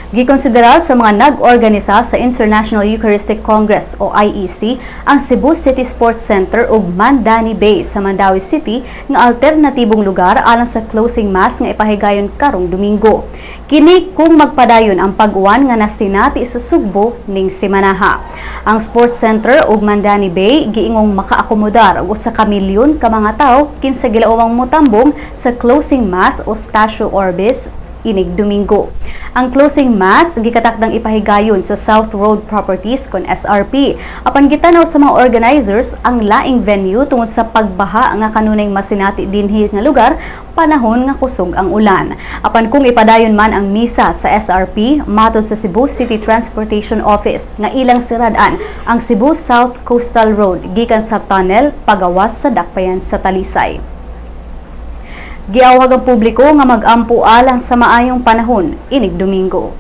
Gikonsidera sa mga nag-organisa sa International Eucharistic Congress o IEC ang Cebu City Sports Center ug Mandani Bay sa Mandaue City nga alternatibong lugar alang sa closing mass nga ipahigayon karong Domingo. Kini kung magpadayon ang pag-uwan nga nasinati sa Sugbo ning simanaha. Ang Sports Center ug Mandani Bay giingong makaakomodar og usa ka milyon ka mga tawo kinsa gilaumang motambong sa closing mass o Statio Orbis inig Domingo. Ang closing mass gikatakdang ipahigayon sa South Road Properties kon SRP. Apan gitanaw sa mga organizers ang laing venue tungod sa pagbaha nga kanunay masinati dinhi nga lugar panahon nga kusog ang ulan. Apan kung ipadayon man ang misa sa SRP, matod sa Cebu City Transportation Office nga ilang sirad-an ang Cebu South Coastal Road gikan sa tunnel pagawas sa dakpayan sa Talisay. Giawhag ang publiko nga mag-ampo alang sa maayong panahon inig Domingo.